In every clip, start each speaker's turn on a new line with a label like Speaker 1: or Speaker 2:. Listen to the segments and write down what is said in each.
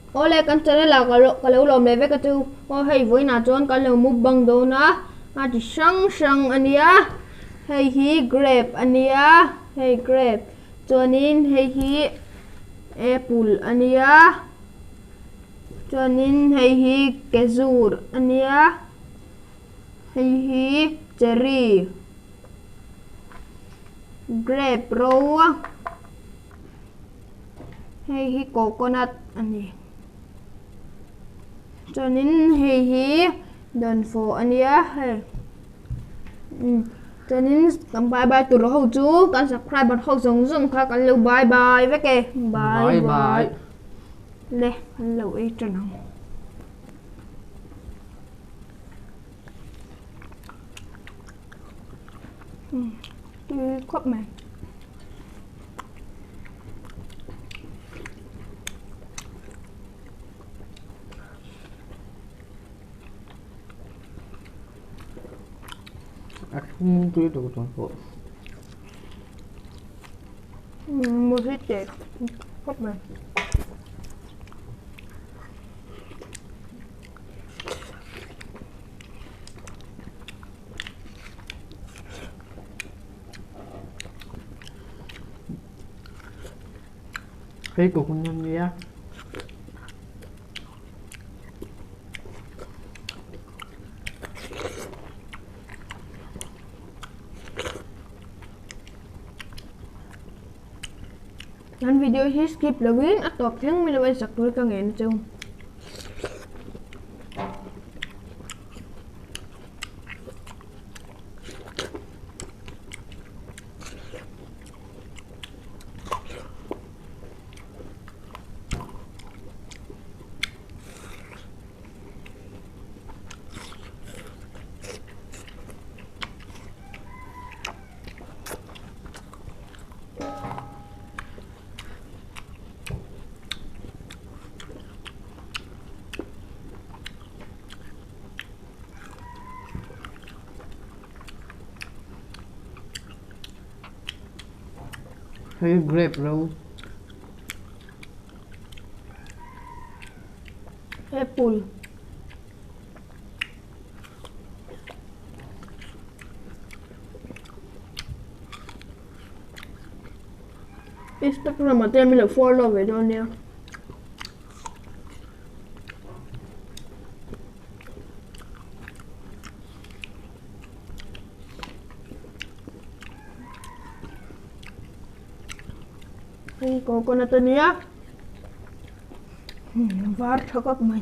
Speaker 1: Awle kan channel ah ka lo lawm leh vek a chu aw hei vawiinah chuan kan lo mukbang dawn a a chi hrang hrang a nia hei hi grape a nia hei grape chuanin hei hi apple a nia chuanin hei hi kezur a nia hei hi cherry grape ro Hei hi coconut a ni. Chuanin hei hi dawnfawh a nia hei. Umm chuanin kan bye bye tur ho chu kan subscriber ho zawng zawng kha kan lo bye bye vek e. Bye bye. Le kan lo ei tan ang. Umm tui khawp mai.
Speaker 2: A thlum tui tuk tum pawh.
Speaker 1: Umm hi teh khawp mai.
Speaker 2: Hei coconut nia.
Speaker 1: Kan video hi skip lovin a tawp thleng mai lo a sak tur ka ngen chu.
Speaker 2: Hei grape ro.
Speaker 1: Apple. Instagram ah te min lo follow ve dawn nia. Hei coconut a nia var tha khawp mai.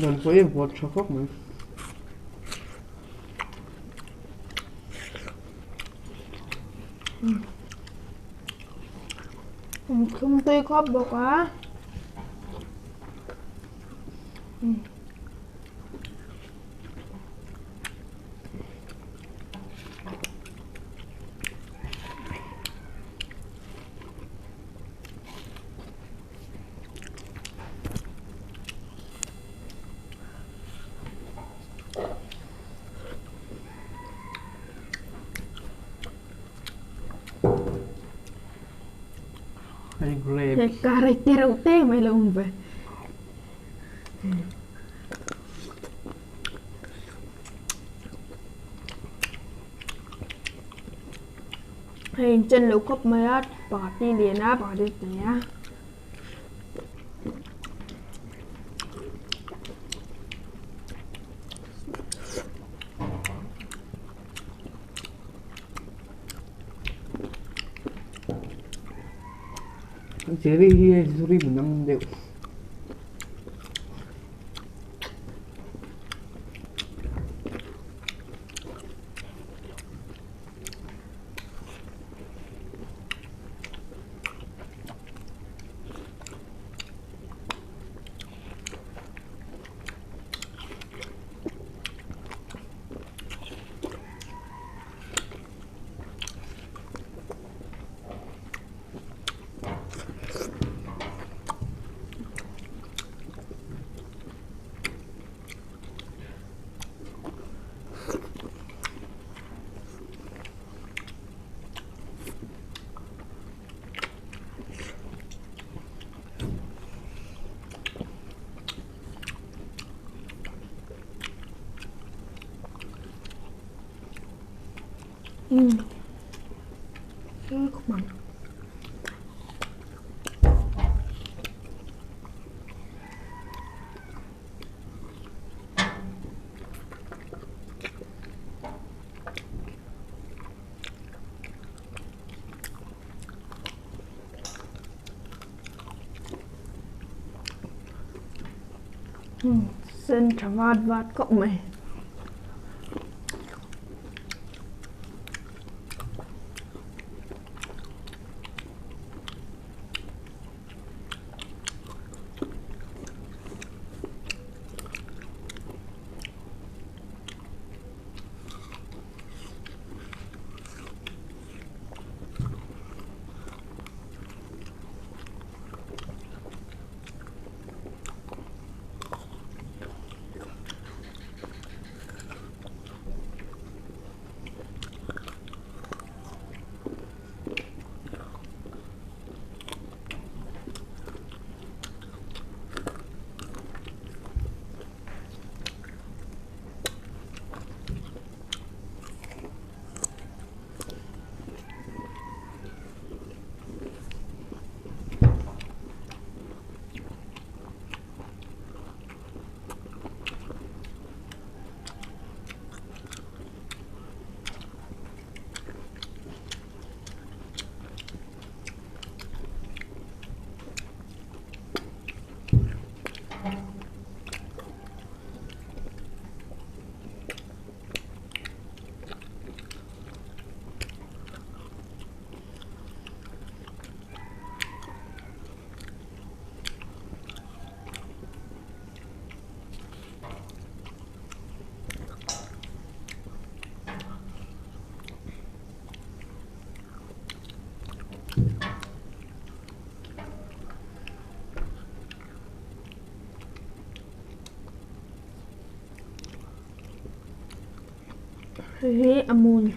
Speaker 2: Dan pawh hi a vawt tha khawp mai.
Speaker 1: Thlum tui khawp bawk a.
Speaker 2: Hei grape.
Speaker 1: Hei te reuh te mai lo awm ve. Hei in chen lo khawp mai a party lian a party te a.
Speaker 2: Cherry hi hei chu rim a dang deuh.
Speaker 1: Sen tha vat vat khawp mai. Hei hi a mun.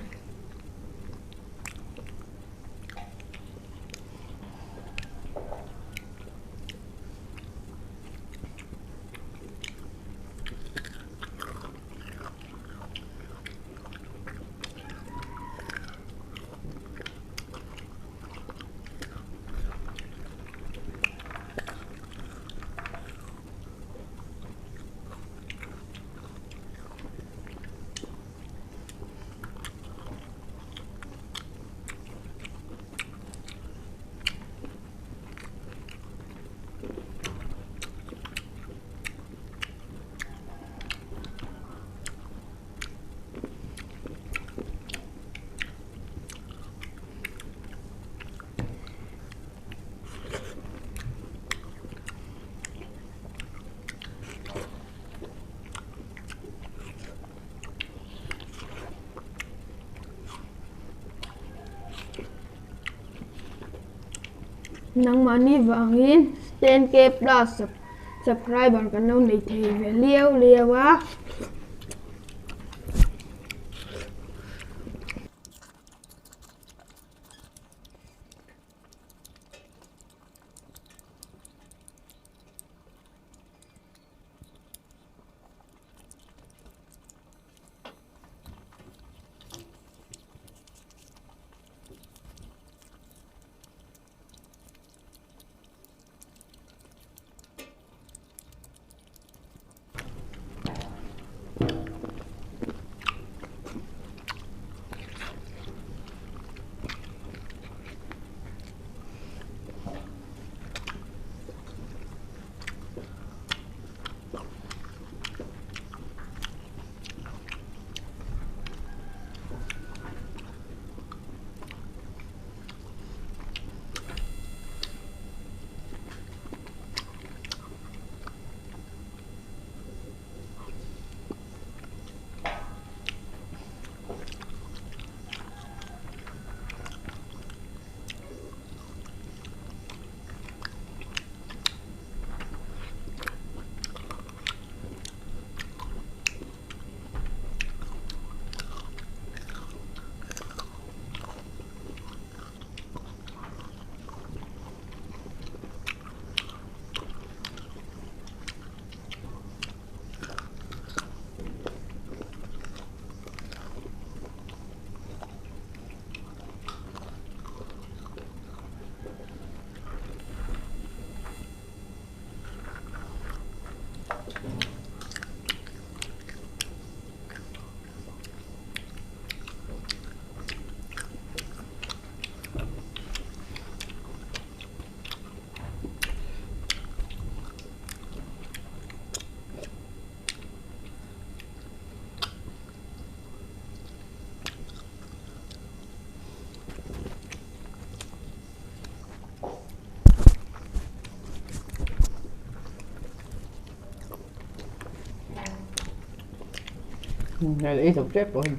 Speaker 1: Nangmahni vangin 10k plus subscriber kan lo nei thei ve liau liau a.
Speaker 2: Hei ei zo tep tawh hei.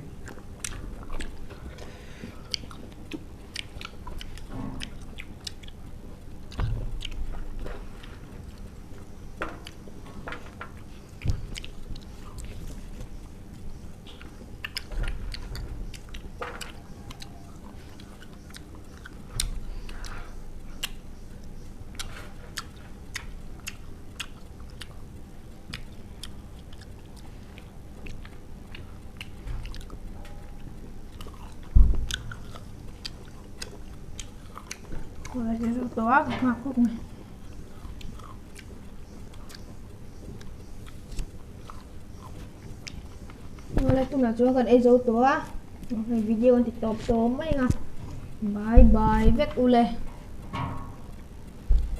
Speaker 1: Tunah chuan kan ei zo tawh a, hei video an ti tawp tawp mai ang a, bye bye vek ule.